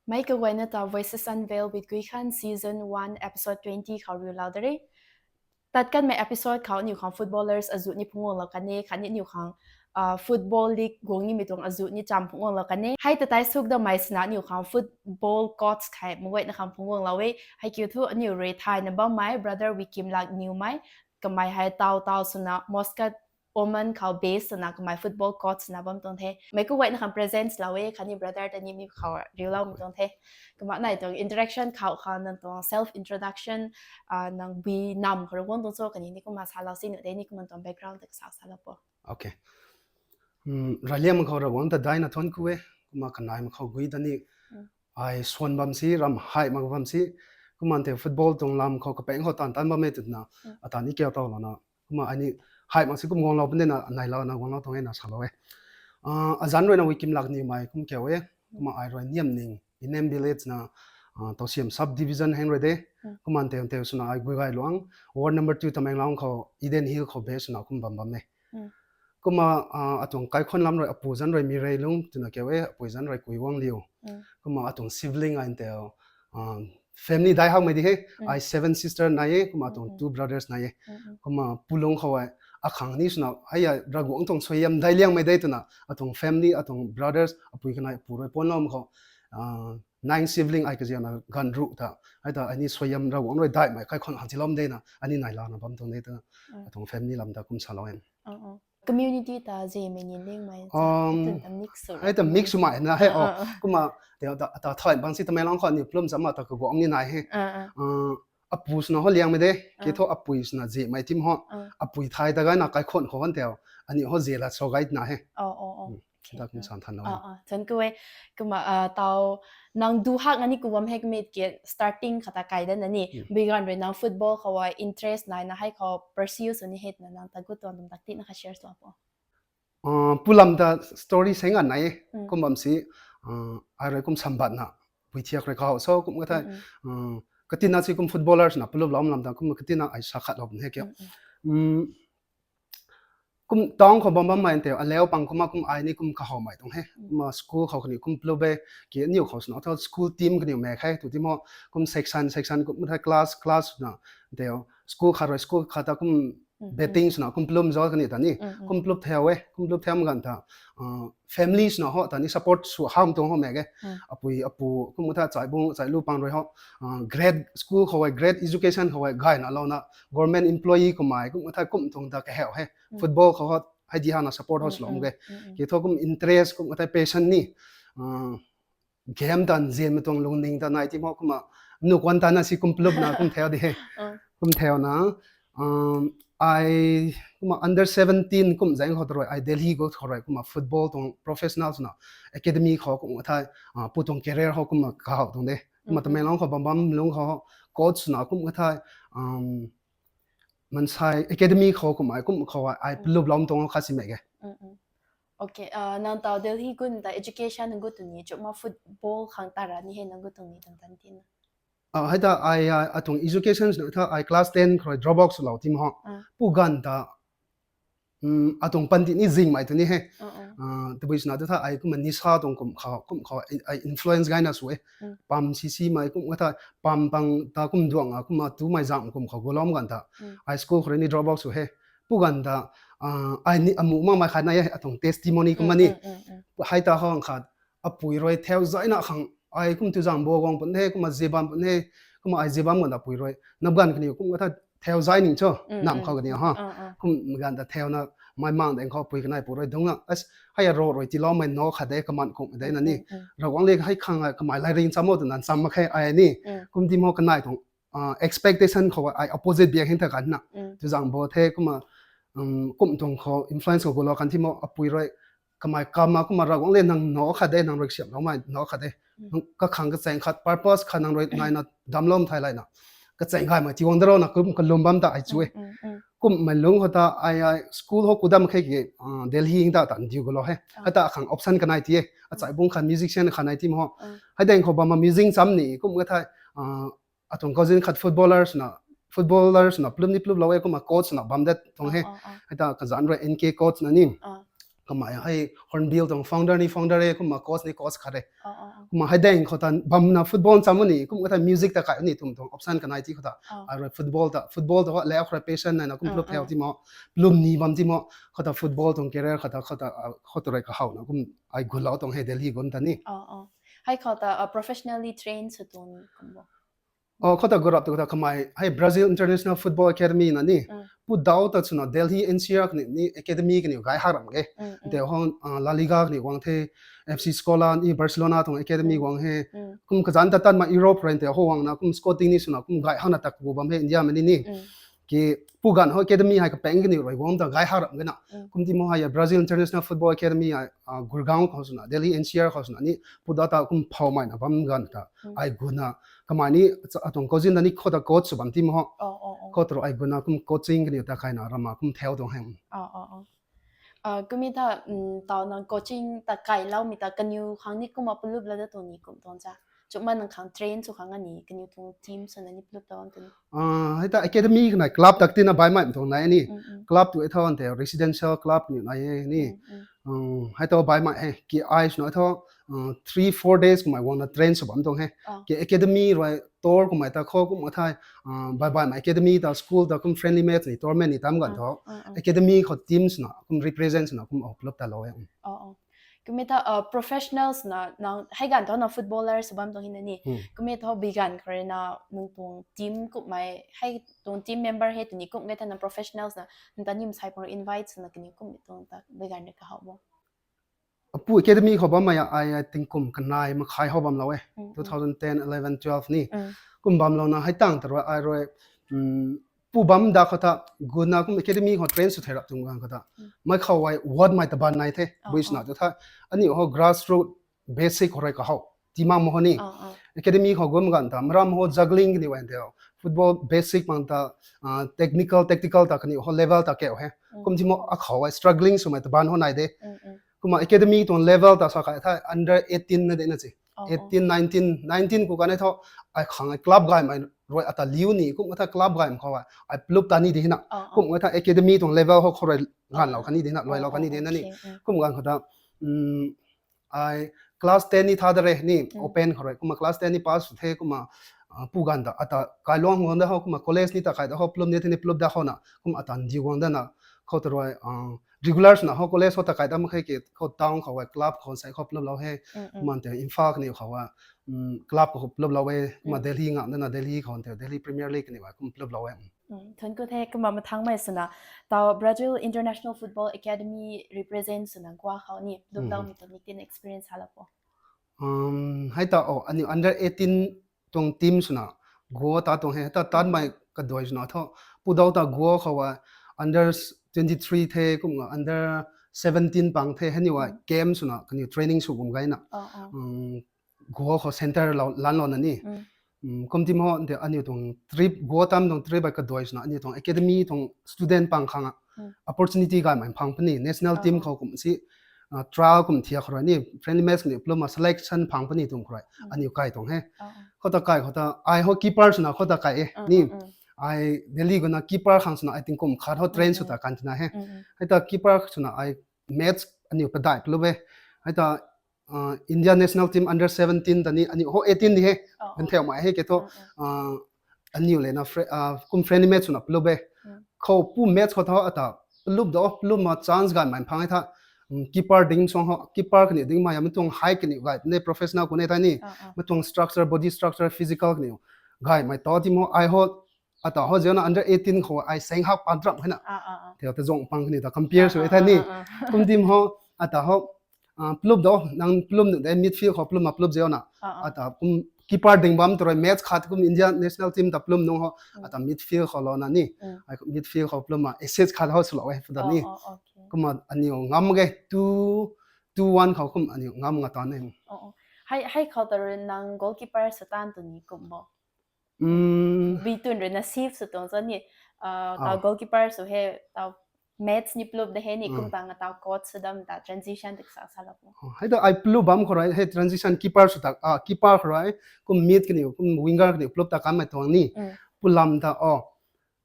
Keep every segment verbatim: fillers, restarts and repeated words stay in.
Mei kaguayna ta Voices Unveiled with Guikhan season one episode twenty khou riulou de re. Tat kanmei episode khou aniu khang footballers azuh ni phungguanglou kan e, khatni aniu khang football league guang nimei tuang azuh ni cham phungguanglou kan e. Hei ta tei suk damei swna aniu khang football coach khei maguayna khang phungguanglou e. Hei kiu thu aniu rui thayna bammei brother Wikim Lakniwmei, kamei hei tau tau swna Muscat, Oman khou base swna kamei football coach swna bam tuang the. Mei kaguayna khang presence lou e, khatni brother ta ni mi khou riuloumei tuang the. Kumna nai tuang interaction khou khang nang tuang self introduction, nang bui nam khou rui guang tuang cho khatni ni kumna salou si nu de, ni kumna tuang background ta kasa salou po. Raliangmei khou Ravguangc ta daina thuanc ku e. Kumna kanaimei khou gui ta ni ai suan bam si, ram hei mak bam si. Kumna tei football tuang lam khou kapaeng khou taanv tan bam e twna ata ni kiu tau louna, kumna ai ni hei mak si kum guanglou pun dena nailouna guanglou tuang e na salou e. Azanc rui na Wikim Lakniwmei kum kiu e. Kumna ai rui Niamning, Inem village na, Tawsiam sub division heng rui de. Kumna tei tei swna ai Guigailuang, ward number two Tamenglong khou Eden Hill khou base swna kum bam bam e. Kumna atuang kaikhunc lam rui apu zanc rui Mireilung twna kiu e, apui zanc rui Kuiguangliu. Kumna atuang sibling ai tei family dai hakmei di he. Ai seven sister nai e, kumna atuang two brothers nai e. Kumna pulung khou ai akhang ni swna ai Ravguangc tuang suaihiam dai liangmei de twna atuang family, atuang brothers, apui kanei apu rui puanloumei khou nine sibling ai kaziana ganv ruh ta, ai ta ai ni suaihiam Ravguangc rui daihmei kaikhunc khang tiiloumei de na ai ni nailouna bam tuang de twna atuang family lam ta kum salou e. Community ta zimei ni lingmei, ai ta mix swmei na he. Kumna ta thai bang si Tamenglong khou ni plum cham ma ta kaguang ni nai he. Apu swna ho liangmei de, ki thu apui swna zimei tim ho. Apui thai ta gayna kaikhunc khou han tei aniu ho zi la so gay na he. Dak kum san than lo. Thank you e. Kumna tau nang du hak na ni ku bam hek mit ki starting khata kai dan na ni. Bui ganv rui nang football khou interest naina hei khou pursue sw ni he twna nang ta gut tuang tum tak ti na kha share sw po. Pulam ta story seng a nai e. Kum bam si ai rui kum sambatna pui thiak rui khou so kum kathai katina si kum footballers na pulup lam lam ta kum katina ai sa khat lou he kiu. Kum town khou bam bammei tei aleu pang kumna kum ai ni kum kahawmei tuang he. Kumna school khou kaniw kum pulup e, ki aniu khou swna thau school team kaniw mek khe tu tim ho. Kum section section kum thai class class swna tei school khat rui school khat ta kum betting swna kum pulum zauc kaniw ta ni kum pulup thau e, kum pulup thau ganv ta family swna ho ta ni support sw ham tuang ho mek e. Apui apu kum tha chaibung chailu pang rui ho grade school khou e, grade education khou e gayna louna government employee kumei kum thai kum tuang ta kaheu he. Football khou ho hei di hana support ho swlou ke. Ki thu kum interest kum thai passion ni game tan zianmei tuang lungning ta nai tim ho kumna nuh kuan tana si kum pulupna kum thau di he. Kum thauna ai kumna under seventeen kum zaeng khou ta rui ai Delhi go khou rui kumna football tuang professional swna academy khou kum thai pu tuang career ho kumna kahau tuang de. Kumna Tamenglong khou bam bam lung khou coach swna kum thai mansei academy khou kumna ai kum khou ai pulup lou tuang kha si mek e. Okay, nang tau Delhi gun ta education gu tu ni chuma football khang ta ra ni he nang gu tuang ni tan tan tina. Hei ta ai atuang education swna tha ai class ten khou rui drop out swlou tim ho. Pu ganv ta atuang panty ni zingmei tu ni he. Tabui swna tu tha ai kumna nisa tuang kum khou kum khou ai influence gayna sw e. Pam sisimei kum tha pam pang ta kum duang a kumna tumei zam kum khou gulom ganv ta ai school khou rui ni drop out sw he. Pu ganv ta ai ni amu makmei khat na e atuang testimony kumna ni. Hei ta khang khat apui rui thau zaina khang ai kum tu zang bo guang pun he kumna zibam pun he. Kumna ai zibam ganv ta apui rui nap ganv kaniw kum tha thau zai ning cho nam khou kaniw ha. Kum ganv ta thauna mei mang deng khou apui kanei pu rui dungna hei aro rui tiiloumei no khat de kaman kum de na ni. Ravguangc le hei khang kamei lairing cham o twna cham mak khe ai ni. Kum tim ho kanei tuang expectation khou ai opposite biak hin tha kan na. Tu zang bo the kumna kum tuang khou influence khou gulou kan tim ho apui rui kamei kamna kumna Ravguangc le nang no khat de nang rui siamloumei no khat de. Kakhang kacheng khat purpose khat nang rui naina damlou thai layna kacheng gaymei tiwang darona kum kalum bam ta ai chu e. Kummei lung khou ta ai ai school ho kudam khe ki Delhi hing ta tan diu gulou he. Hei ta khang option kanei ti e. Achaibung khat musician khat nai tim ho. Hei deng khou bam ma music cham ni kum kathai atuang cousin khat footballers na footballers na pulum ni puluplou e kumna coach na bam de tuang he. Hei ta kazanc rui N K coach na ni kamei hei Hornbill tuang founder ni founder e, kumna coach ni coach khat e. Kumna hei daeng khou ta bamna football cham ni, kum kata music ta kai ni twmei tuang option kanei ti khou ta. Ai rui football ta, football ta le khou rui passion naina kum plum theu ti mo, plum ni bam ti mo, khou ta football tuang career khou ta, khou ta, khou ta rui kahawna kum ai gutlou tuang hei Delhi gun ta ni. Hei khou ta professionally train sw tuang kum bo. Khou ta gurap tu khou ta kamei hei Brazil International Football Academy na ni. Pu dau ta swna Delhi N C R kaniw ni academy kaniw gay hak ram ge. Tei ho La Liga kaniw guang the, F C Scola ni Barcelona tuang academy guang he. Kum kazanc ta tanmei Europe rui tei ho guangna kum scouting ni swna kum gay hakna tak bu bam he India mei ni ni. Ki pu ganv ho academy hei kapaeng kaniw rui guang ta gay hak ram gena. Kum ti mo hei Brazil International Football Academy hei Gurgaon khou swna, Delhi N C R khou swna ni pu dau ta kum phoumeina bam ganv ta. Ai guna kamei ni atuang cousin ta ni khou ta coach sw bam ti mo ho. Khou ta rui ai guna kum coaching kaniw ta kaina rama kum theu tuang he. Kumi ta, taw nang coaching ta kailoumei ta kaniw khang ni kumna plup la da tuang ni kum tuang cha. Chuma nang khang train sw khang ani kaniw tuang team swna ni plup ta bam tu ni. Hei ta academy kanei club tak tina baihmei tuang nai ni. Club tu e tho ante residential club ni nai e ni. Hei ta baihmei he ki ai swna tho three four days kamei guangna train sw bam tuang he. Ki academy rui tour kamei ta khou kum thei baihmei academy ta school ta kum friendly match ni tournament ni tam ganv tho academy khou team swna kum represent swna kum plup ta lou e. Kumi ta professionals na nang hei ganv tho na footballer sw bam tuang hina ni. Kumi tho bi ganv khou rui na nang tuang team kummei hei tuang team member hei tu ni kum ge ta na professionals na nang ta nim sai pang invite swna kaniw kum tuang ta bi ganv rui kahaw bo. Apu academy khou bammei ai tingkum kanei makhai khou bamlou e. Two thousand ten, eleven, twelve ni. Kum bamlouna hei tang ta rui ai rui pu bam da khou ta guna kum academy khou train sw thei rap tuang ganv khou ta mei khou ai word mei ta ban nai the bui swna tu tha. Aniu ho grassroot basic khou rui kahaw ti mak mo ho ni. Academy khou gum ganv ta maram ho juggling kaniw e tei football basic pang ta technical, tactical ta kaniw ho level ta keu he. Kum ti mo akhou ai struggling swmei ta ban ho nai de. Kumna academy tuang level ta sa kai tha under eighteen na de na chi. Eighteen, nineteen, nineteen khou kanei tho ai khang ai club gaymei rui ata liu ni kum tha club gaymei khou ai plup ta ni di hina. Kum tha academy tuang level ho khou rui ganlou kani di na, luailou kani di na ni. Kum ganv khou ta ai class ten ni tha da re ni open khou rui kumna class ten ni pass the kumna pu ganv ta ata kailuang guang da ho kumna college ni ta kai da ho plup ni the ni plup da ho na kum ata ndiu guang da na khou ta rui regular swna ho college ho ta kai da mak khe ki khou town khou ai club khou sai khou pluplou he. Kumna tei Imphal kaniw khou club khou pluplou e kumna Delhi ngam da na Delhi khou tei Delhi Premier League kaniw ai kum pluplou e. Thun ku the kumna mathangmei swna taw Brazil International Football Academy represent swna Goa khou ni pluplou mi tu ni tin experience hala po. Hei ta o aniu under eighteen tuang team swna Goa ta tuang he ta tanmei kaduai swna tho pudau ta Goa khou a under twenty three the kumna under seventeen pang the hei niw a camp swna kaniw training sw kum gayna Goa khou center lanlouna ni kum ti mo de aniu tuang trip Goa tam tuang trip a kaduai swna aniu tuang academy tuang student pang khang a opportunity gaymei phang puni national team khou kum si trial kum thiak khou rui ni friendly match kaniw pluma selection phang puni tuang khou rui aniu kai tuang he. Khou ta kai khou ta ai ho keeper swna khou ta kai e ni ai Delhi guna keeper khang swna ai tingkum khat ho train sw ta kan tina he. Hei ta keeper swna ai match aniu padai plu e. Hei ta India national team under seventeen ta ni aniu ho eighteen ni he. Kan theu mai he ke tho aniu le na kum friendly match swna plu e. Khou pu match khou tho ata plup do pluma chance gaymei phang e tha keeper ding suang ho keeper kaniw ding mai a matuang height kaniw gay ne professional ku ne ta ni matuang structure body structure physical kaniw gaymei to ti mo ai ho ata ho ziona under eighteen khou ai seng hak pan tram hena teu ta zong pang kaniw ta compare sw e tha ni kum ti mo ata ho plup do nang plum nu de midfield khou pluma plup ziona ata kum keeper ding bam tu rui match khat kum India national team ta plum nung ho ata midfield khou louna ni midfield khou pluma assist khat ho swlou e pu ta ni kumna aniu ngam ge two two one khou kum aniu ngam nga ta ni. Hei khou ta rui nang goalkeeper sw tan tu ni kum bo. Bi tun rui na save sw tuang cho ni ta goalkeeper sw he ta match ni plup de he ni kum tang ta coach sw dam ta transition dik sa sa lou. Hei ta ai plup bam khou rui hei transition keeper sw ta keeper khou rui kum mid kaniw kum winger kaniw plup ta kanmei tuang ni pulam ta o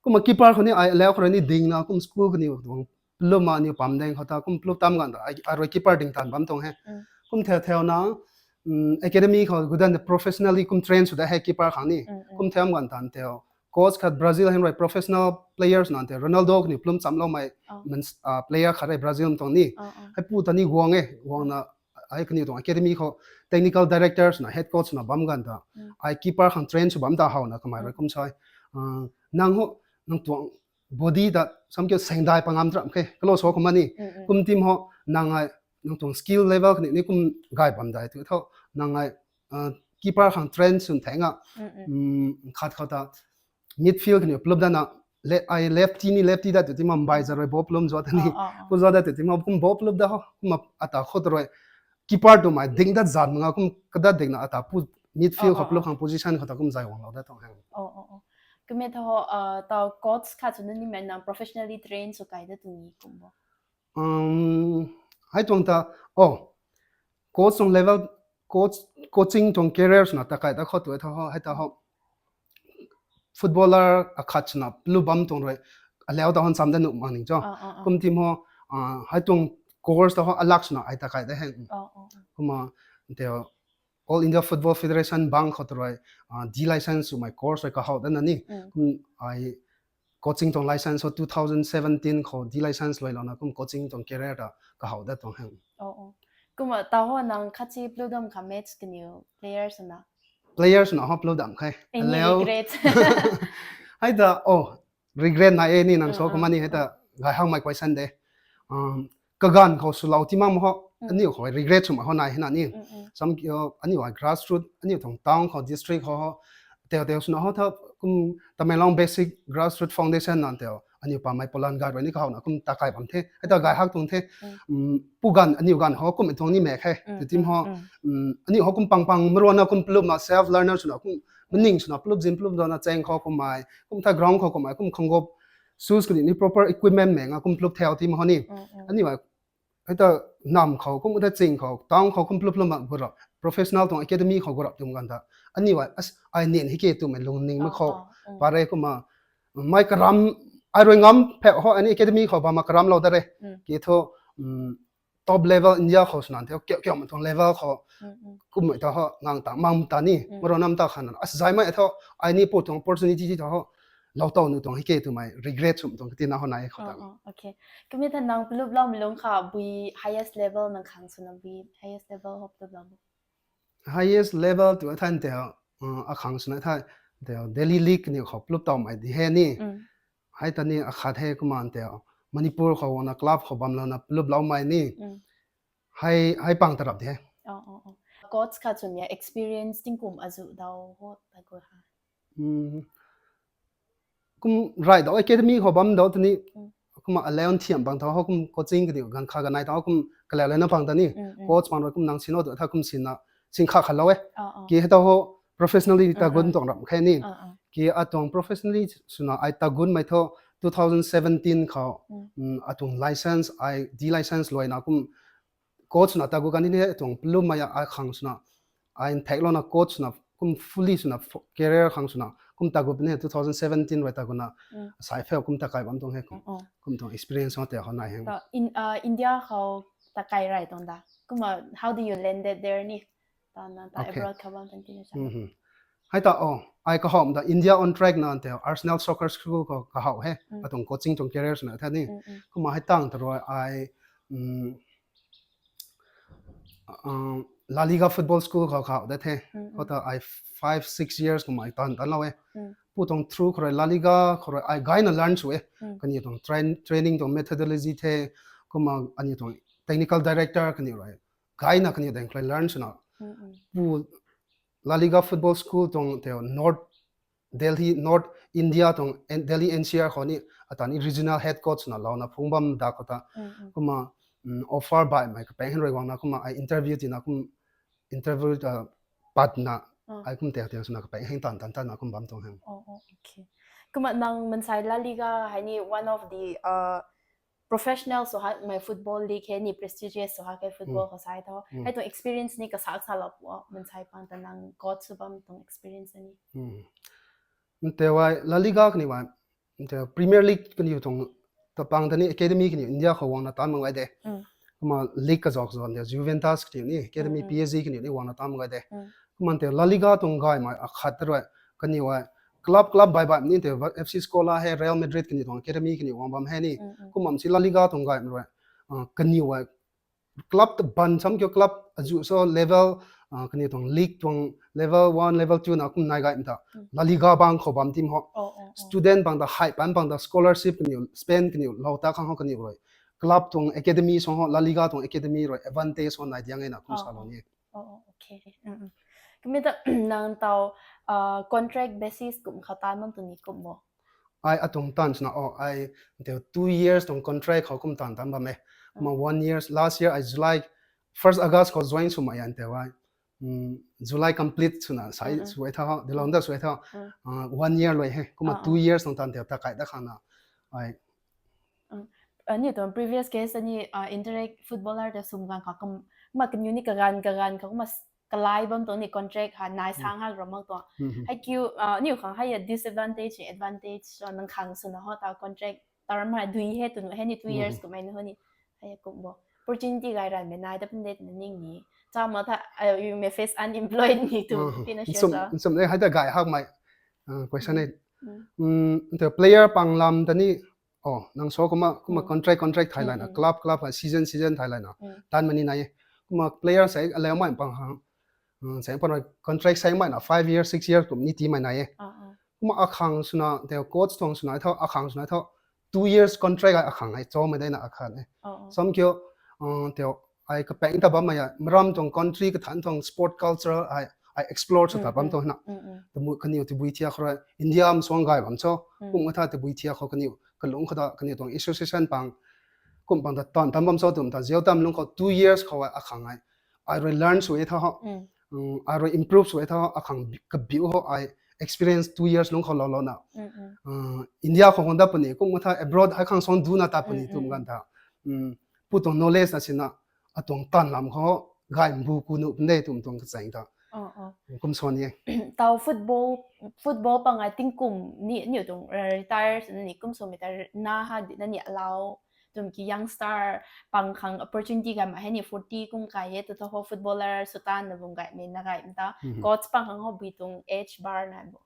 kumna keeper khou ni ai lau khou rui ni dingna kum school kaniw tuang Luma niu pam deng khou ta kum plup tam ganv ta ai, ai rui keeper ding tan bam tuang he. Kum theu theu na, um, academy khou gudan professionally kum train sw da he keeper khang ni. Kum theu ganv tan teu coach khat Brazil hei rui professional players na teu Ronaldo kaniw plum chamloumei, mans-, ah, player khat rei Brazil tuang ni. Hei pu ta ni guang e, guang na ai kaniw tuang academy khou technical directors na head coach na bam ganv ta ai keeper khang train sw bam ta how na kamei rui kum sai. Ah, nang ho, nang tuang body ta sam kiu sengdai pangam tram khe, kalo so kum ni. Kum tim ho, nang ai, nang tuang skill level kani ni kum gay bam dai tu tho, nang ai, ah, keeper khang train swn theng a, um, khat khou ta midfield kaniw plup da na, le-, ai lefty ni lefty da tu tim mbai za rui ball plum zo ta ni. Pu zo da tu tim kum ball plup da ho, kum ata khou ta rui keeper tu mai ding dat zan nga kum kadat ding na ata pu midfield khou plup khang position khou ta kum zai wang lou da tuang he. Kum e tho, ah, tau coach khat sw na ni mei nang professionally train sw kai da tu ni kum bo. Um, hei tuang ta, oh, coach tuang level, coach, coaching tuang career swna ta kai ta khou tu e tho, hei ta ho. Footballer akhat swna plup bam tuang rui, aleu ta hon sam da nuh mak ning cho. Kum tim ho, ah, hei tuang course ta ho alak swna ai ta kai da heng. Kumna, teu All India Football Federation bang khou ta rui, ah, D license swmei course rui kahow da na ni. Kum ai coaching tuang license ho two thousand seventeen khou D license lui lou na kum coaching tuang career ta kahow da tuang heng. Kumna tau ho nang khatsi plup dam kha match kaniw player swna? Player swna ho plup dam khe. Any regret? Hei ta, oh, regret na e ni nang so kum ni hei ta gay hak mei question de. Um, kaganv khou swlou ti mak ho, aniu khou regret swmei ho nai hei na ni. Sam kiu, aniu ai grassroot, aniu tuang town khou, district khou ho, teu teu swna ho tha, kum Tamenglong Basic Grassroot Foundation na teu aniu pamei polan gay rui ni kahow na kum ta kai bam the, hei ta gay hak tuang the. Um, pu ganv, aniu ganv ho kum tuang ni mek khe. Tu tim ho, um, aniu ho kum pang pang maruan na kum plup ma self learner swna kum maning swna plup zin plup dau na cheng khou kummei, kum tha ground khou kummei, kum khanggup, shoes kadi ni proper equipment mei nga kum plup theu ti ma ho ni. Aniu ai, hei ta nam khou, kum ta ching khou, town khou kum plup plup ma gu rap, professional tuang academy khou gu rap tum ganv ta. Aniu ai, as, ai nin hi ke twmei lungning ma khou, pare kumna, mei karam, ai rui ngam phek ho, ani academy khou bam ma karam lou da re. Ki thu, um, top level India khou swna teu, kiu kiu ma tuang level khou, kummei ta ho, ngang ta, mang ta ni, maruan nam ta khan, as zaimei tho, ai ni pu tuang opportunity ti tho ho, lou tow nuh tuang hi ke twmei regret swm tuang kati na ho nai khou ta. Okay. Kum e tha nang plup loumei lungc kha bui highest level nang khang swna bui highest level ho plup lou? Highest level tu than teu, uh, akhang swna tha, teu Delhi League kaniw khou plup tawmei di he ni. Hei ta ni akhat he kumna teu Manipur khou na club khou bam lou na plup loumei ni. Hei, hei pang ta rap di he. Coach khat swna experience tingkum azu dau ho ta gu ha? Kum rai dau academy khou bam dau ta ni, kumna aleon thiam pang tha ho kum coaching kadi ganv kha ganai tha ho kum kaleu lena pang ta ni. Coach pang rui kum nang sino tu tha kum sina, sin kha khalou e. Ki hei ta ho professionally ta gun tuang ram khe ni. Ki atuang professionally swna ai ta gunmei thu two thousand seventeen khou, um, atuang license, ai D license luaina kum coach swna ta gu kan ni he, atuang plummei ai khang swna, ai nthek louna coach swna, kum fully swna, career khang swna, kum ta gu puni two thousand seventeen rui ta guna, sai pheu kum ta kai bam tuang he kum. Kum tuang experience ho tei ho nai heng. India khou ta kai rai tuang da. Kumna, how do you landed there ni? Ta na ta abroad khou bam tuang ti na sa. Hei ta, oh, ai kahawm ta India on Track na teu Arsenal Soccer School khou kahow he. Atuang coaching tuang career swna tha ni. Kumna hei tang ta rui ai, um, La Liga Football School khou kahow da the. Khou ta ai five, six years kumna ai tan tan lou e. Pu tuang through khou rui La Liga khou rui ai gayna learn sw e. Kaniw tuang training tuang methodology the. Kumna aniu tuang technical director kaniw rui gayna kaniw daeng khou rui learn swna. Pu La Liga Football School tuang teu North Delhi, North India tuang Delhi N C R khou ni ata ni regional head coach na louna phung bam da khou ta. Kumna, um, offer baihmei kapeng hei rui guangna kumna ai interview tina kum interview, uh, patna ai kum teu teu swna kapeng hei tan tan tan na kum bam tuang heng. Kumna nang mansei La Liga hei ni one of the, uh, professional sw hakmei football league he ni, prestigious sw hak e football khou sa tho. Hei tuang experience ni kasak sa lou pu, mansei pang ta nang coach sw bam tuang experience ni. Nteu ai La Liga kaniw ai, nteu Premier League kaniw tuang ta pang ta ni academy kaniw India khou guangna tan mak gai de. Kumna league kazauh kazauh de Juventus kaniw ni academy, P S G kaniw ni guangna tan mak gai de. Kumna tei La Liga tuang gaymei akhat ta rui kaniw e club club bai bai ni tei F C Scola hei, Real Madrid kaniw tuang academy kaniw guang bam hei ni. Kumna si La Liga tuang gaymei rui kaniw e club ta ban sam kiu club azu so level kaniw tuang league tuang level one, level two na kum nai gaymei ta La Liga bang khou bam team ho. Student bang ta, hei pan bang ta scholarship kaniw spend kaniw lou ta khang ho kaniw rui club tuang academy song ho, La Liga tuang academy rui advantage ho nai diang e na kum salou ni. Kumna ta nang taw contract basis kum khou tan bam tu ni kum bo? Ai atuang tan swna o, ai tei two years tuang contract khou kum tan tan bam e. Kumna one years, last year ai July, first August khou join swmei an tei ai July complete swna sai sw e tha, dilou da sw e tha. One year lui he. Kumna two years tuang tan tei ta kai da khang na ai Aniu tuang previous guest ani interact footballer ta swm ganv khou kum, kumna kaniw ni kaganv kaganv khou kumna kalai bam tuang ni contract ha nai sang ha ram mak tuang. Hei kiu aniu khang hei disadvantage ni advantage nang khang swna ho ta contract term hei dui he tw nu he ni two years kummei na ho ni hei kum bo opportunity gay ranvmei nai ta pun de twna ning ni. Chama tha you may face unemployed ni tu tina share sa. Nsum e hei ta gay hakmei question e. Nte player pang lam ta ni nang so kumna kumna contract contract thai layna club club hei season season thai layna tan mani nai e. Kumna player sei aleumei pang khang sei pang contract seimei na five year six year kum ni tiimei nai e. Kumna akhang swna tei coach tuang swna thau akhang swna thau two years contract ai akhang ai chomei dei na akhat e. Sam kiu tei ai kapaeng ta bammei a maram tuang country kathan tuang sport culture ai explore sw ta bam tuang na. Tamu kaniw tabui thiak khou rui India am suang gay bam cho. Kum katha tabui thiak khou kaniw kalung khou ta kaniw tuang association pang kum pang ta tan tan bam cho twm ta ziau tam lung khou two years khou ai akhang ai ai rui learn sw e tha ho. Ai rui improve sw e tha ho akhang kabiu ho ai experience two years lung khou lou lou na India khou hon da puni kum katha abroad hai khang suang duna ta puni twm ganv ta pu tuang knowledge na sina atuang tan lam khou gay mbu ku nu pun de twm tuang kachaeng ta kum suan e. Tau football football pang ai tingkum ni aniu tuang retire swna ni kum swmei ta na ha di na ni allow twm ki youngster pang khang opportunity gay ma hei ni forty kum kai e tu tho ho footballer sw tan na bum gaymei na gaymei ta coach pang khang ho bui tuang age bar na bo?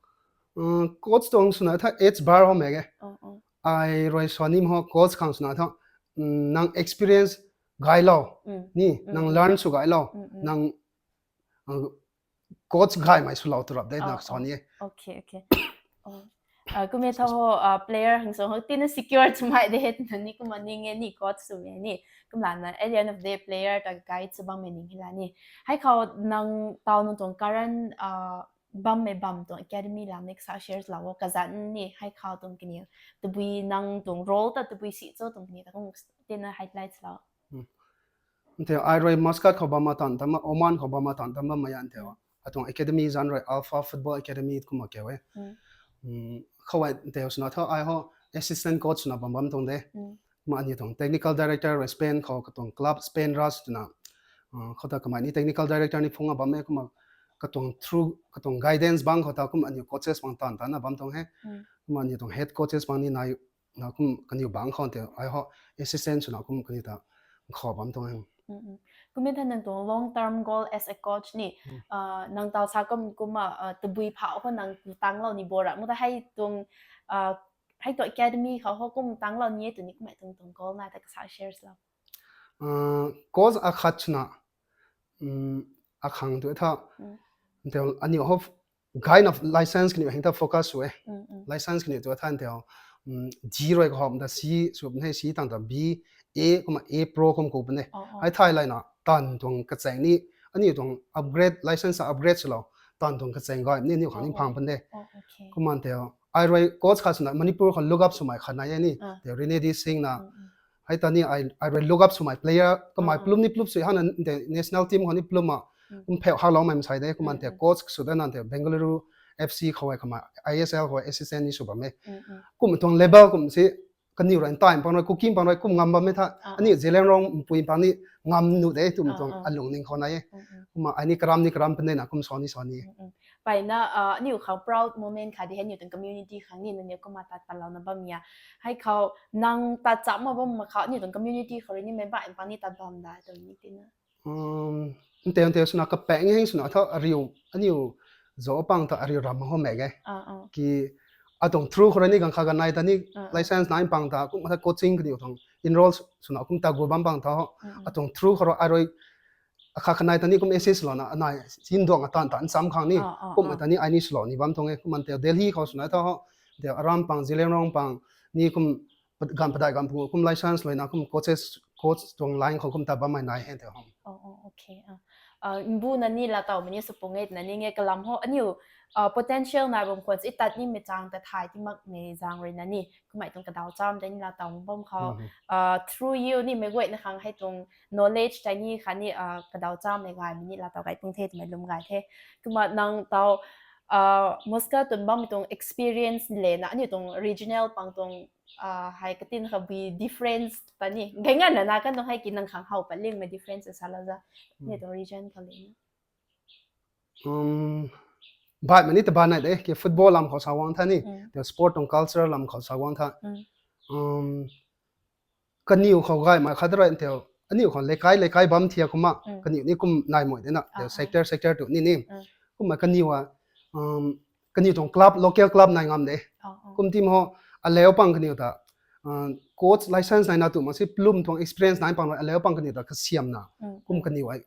Coach tuang swna tha age bar ho mei e. Ai rui sw nim ho coach khang swna tha nang experience gaylou ni nang learn sw gaylou nang coach gaymei swlou tu rap de na sw ni e. Kummei tha ho player hang song ho tina secure swmei de he twna ni kumna ning e ni coach swmei ni kumlana at the end of the day player ta guide sw bammei ning hei la ni. Hei khou nang tau nang tuang current bammei bam tuang academy lam ni kasa shares lou o kazanc ni hei khou tuang kaniw tabui nang tuang role ta tabui si cho tuang kaniw ta kum tina highlights lou. Nte ai rui Muscat khou bam a tan tam Oman khou bam a tan tam bammei an tei atuang academy zanc rui Alpha Football Academy kumna keu e. Khou ai tei swna tha ai ho assistant coach swna bam bam tuang de. Kumna aniu tuang technical director rui Spain khou katuang club Spain Ras twna khou ta kamei ni technical director ni phung a bam e kumna katuang through katuang guidance bang khou ta kum aniu coaches bang tan tan na bam tuang he. Kumna aniu tuang head coaches bang ni nai na kum kaniw bang khou tei ai ho assistant swna kum kaniw ta khou bam tuang he. Kummei tha nang tuang long term goal as a coach ni nang tau sa kum kumna tabui phau khou nang tanglou ni bo ra mu ta hei tuang hei tuang academy khou ho kum tanglou ni e twni kummei tuang tuang goal na ta kasa shares lou. Coach akhat swna akhang tu tha tei aniu ho gaina license kaniw heng ta focus sw e. License kaniw tu tha tei D rui kahom ta C sw pun he, C tang ta B, A kumna A Pro kum ku pun e. Hei thai layna tan tuang kachaeng ni aniu tuang upgrade license upgrade swlou tan tuang kachaeng gay ni aniu khang ni phang pun de. Kumna tei ai rui coach khat swna Manipur khou look up swmei khat nai e ni tei Rinedi Singh na. Hei ta ni ai rui look up swmei player kamei plum ni plum sw hana tei national team khou ni plum a kum pheu haloumei masai de kumna tei coach sw da na tei Bengaluru F C khou ai kamei I S L khou assistant ni sw bam e. Kum tuang level kum si kaniw rui ntai pang rui, Kuki pang rui kum ngam bam e tha. Ah, aniu ah. Zeliangrong mpui pang ni ngam nu de twmei tuang alungning khou nai e. Mm, mm. Kumna ai ni karam ni karam pun de na kum sa ni sa ni. Mm, mm. Mpeyna, ah, aniu khou proud moment khat di hei aniu tuang community khang ni nangniw kumna tat patlouna bam ya. Hei khou nang tat cham ma bam ma khou aniu tuang community khou rui ni mei bai pang ni tat bam da tw ni tina. Um, nteu nteu swna kapaeng heng swna tho ariu, aniu zo pang ta ariu ram ho mek e. Ah, ah. Ki atuang through khou rui ni gang kha ganai ta ni, ah, ah, license nai pang ta, kum ta coaching kaniw tuang enroll swna kum ta gu bam pang ta ho. Mm, mm. Atuang through khou rui arui akha khanai ta ni kum assist louna, anai sin duang atan tan sam khang ni, ah, ah, kum ah. Ta ni ai ni swlou ni bam tuang e, kum nteu Delhi khou swna ta ho, nteu aram pang, Zeliangrong pang, ni kum pat-, gan padai gan pu, kum license loina, kum coaches, coach tuang line khou kum ta bam mai nai hen teu ho. Oh, oh, okay. Ah, ah, mbu na ni la tau mani supung e na ni nge kalam ho, aniu, ah, potential nai bam khwan si tat ni mei chang ta thai ti mak mei zang rui na ni, kumei tuang kadau cham ta ni la tau bam khou, mhm, ah, through you ni mei guay na khang hei tuang knowledge ta ni kha ni, ah, kadau cham mei gay mei ni la tau gay pung the, twmei lum gay the. Kumna nang tau, ah, Moscow tun bam tuang experience le na, aniu tuang regional pang tuang, ah, hei katin kha bui difference ta ni. Gay ngan na na kan tuang hei ki nang khang how pat ling mei difference sa la za. Ni, hmm, tuang region kha le na. Um, bai mani ta ba nai de, ki football lam khou sa wang tha ni, mm, the sport tuang culture lam khou sa wang tha. Mm. Um, kaniw khou gay mai khat rui nteu, aniu khou leikai, leikai bam thia kumna, mm, kaniw ni kum nai moi de na, the, ah, ah, sector, sector tu ni ni. Mm. Kumna kaniw a, um, kaniw tuang club, local club nai ngam de. Oh, oh. Kum tim ho, aleu pang kaniw ta, uh, coach license nai na tu ma si plum tuang experience nai pang rui, aleu pang kaniw ta kasiam na. Mm, kum, mm, kaniw ai